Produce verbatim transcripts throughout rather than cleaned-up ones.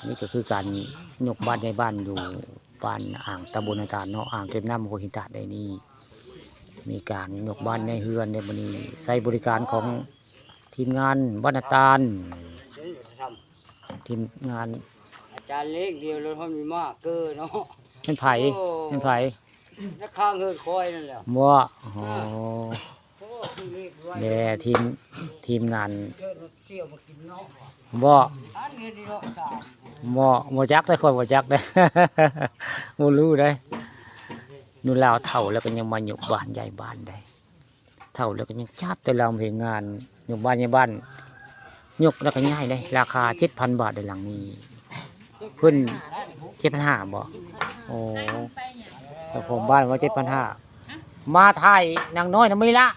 นี่ก็คือการยกบ้านย้ายบ้านอยู่บ้านอ่าง ตำบลนาตาลเนาะ อ่างเก็บน้ำห้วยหินตาดได้นี่ มีการยกบ้านย้ายเฮือนในมื้อนี้ ใช้บริการของทีมงานบ้านนาตาล ทีมงาน อาจารย์เล็กเดียวแล้วเขามีมากเกินเนาะ เป็นไผ โอ้ เป็นไผ นักข่าวเฮือนคอยนั่นแหละ บ่ อ๋อ โอ้ คือเลขด้วย แด่ทีม ทีมงาน เชิญเสี่ยวมากินเนาะ บ่ อันนี้นี่เนาะ สาม บ่ บ่จักเด้อ ข้อยบ่จักเด้อ บ่รู้เด้อ หนุ่มลาวเฒ่าแล้วก็ยังมายกบ้านย้ายบ้านได้ เฒ่าแล้วก็ยังจับแต่ลำเฮ็ดงาน ยกบ้านย้ายบ้าน ยกแล้วก็ย้ายได้ ราคาเจ็ดพันบาท ได้หลังนี้ เพิ่น เจ็ดพันห้าบ่ โอ้ เจ้าของบ้านว่า เจ็ดพันห้า มาถ่ายนางน้อยนำมื้อนี้ละ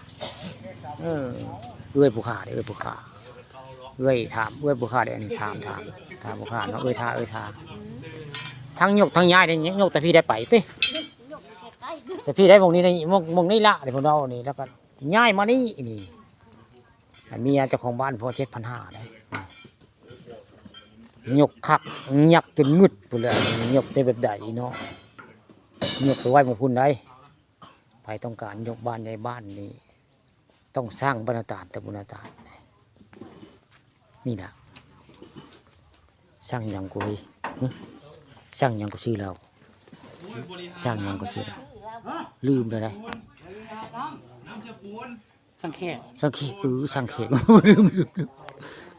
เออ เอื้อยผู้ข้าเด้อ เอื้อยผู้ข้า เอื้อยถาม เอื้อยผู้ข้าเด้อ อันนี้ถาม ถาม ถามผู้ข้าเนาะ เอื้อยท่า เอื้อยท่า ทั้งยกทั้งย้ายได้ ยกแต่พี้ได้ไป ไป แต่พี้ได้หม่องนี้ได้ หม่อง หม่องนี้ละ เดี๋ยวผมเอานี่ แล้วก็ย้ายมานี่ นี่ อันเมียเจ้าของบ้านพอ เจ็ดพันห้า ได้ ยกคัก ยักจนงึดพู้นแหละ ยกได้แบบใดเนาะ ยกไปไว้หม่องพู้นได้ ไผต้องการยกบ้านย้ายบ้านนี่ ต้องสร้างบ้านนาตาล ตำบลนาตาล นี่นะ สร้างหยังกูเฮ้ย หึ สร้างหยังกูชื่อเรา สร้างหยังกูชื่อเรา ลืมไปเลย สร้างแขก สร้างแขก เออ สร้างแขก ลืม ลืม ลืม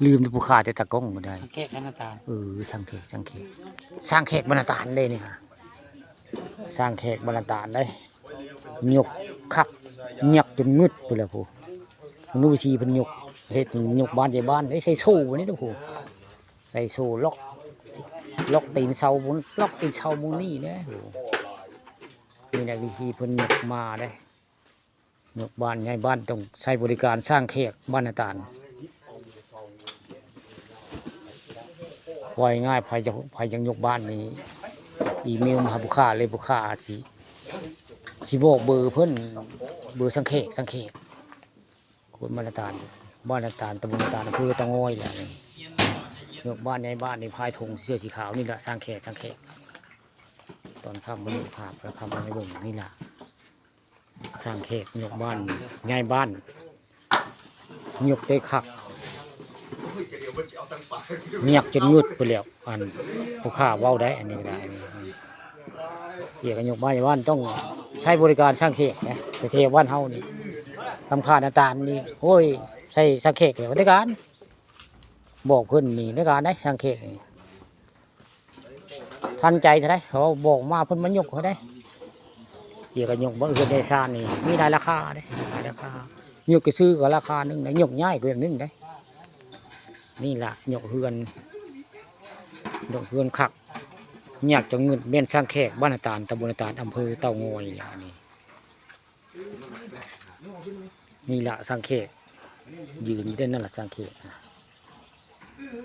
ลืมผู้ข้าแต่ตากล้องบ่ได้ สร้างแขกบ้านนาตาล เออ สร้างแขก สร้างแขก สร้างแขกบ้านนาตาลเด้นี่ฮะ สร้างแขกบ้านนาตาลเด้ ยกคัก ยักจนงึดพู้นแหละพู้น รู้วิธีเพิ่นยก เฮ็ดยกบ้านย้ายบ้าน ได้ใส่โซ่นี่เด้อพู้น ใส่โซ่ล็อก ล็อกตีนเสาหม่อง ล็อกตีนเสาหม่องนี่เด้อพู้น นี่แหละวิธีเพิ่นยกมาเด้ ยกบ้านย้ายบ้านต้องใช้บริการสร้างแขกบ้านนาตาล ว่าง่ายๆ ไผจะ ไผยังยกบ้านนี่ อีเมลมาหาผู้ข้าเลย ผู้ข้าสิ สิบอกเบอร์เพิ่น เบอร์สร้างแขก สร้างแขก คนบ้านนาตาล บ้านนาตาล ตำบลนาตาล อำเภอเต่างอยแหละนี่ ยกบ้านย้ายบ้านนี่ พายธงเสื้อสีขาวนี่แหละ สร้างแขก สร้างแขก ตอนค่ำมื้อนี้พาไปค่ำให้เบิ่งนี่ล่ะ สร้างแขกยกบ้านย้ายบ้าน ยกได้คัก เงียบจนงึดไปแล้ว อันผู้ข้าเว้าได้ อันนี้ก็ได้ อันนี้ อันนี้ เกี่ยวกับยกบ้านย้ายบ้านต้องใช้บริการสร้างแขกนะ ไปเที่ยวบ้านเฮานี่ ลำคาญอาจารย์นี่ โอ้ย ใช้สร้างแขกแล้วได้การ บอกเพิ่นนี่ได้การได้สร้างแขกนี่ ทันใจเท่าใด เขาบอกมาเพิ่นมายกเขาได้ เดี๋ยวก็ยกบ่เฮือนได้ซ่านนี่ มีหลายราคาเด้ หลายราคา ยกก็ซื้อก็ราคาหนึ่งได้ ยกย้ายก็อย่างหนึ่งได้ นี่ล่ะ ยกเฮือน ยกเฮือนคัก ยากจะเงินแม่นสร้างแขก บ้านนาตาล ตำบลนาตาล อำเภอเต่างอยนี่ล่ะ นี่ นี่ล่ะสร้างแขก ยืนอยู่นั่นล่ะสร้างแขก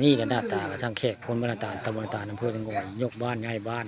นี่ก็หน้าตาสร้างแขก คนบ้านนาตาล ตำบลนาตาล อำเภอเต่างอย ยกบ้านย้ายบ้าน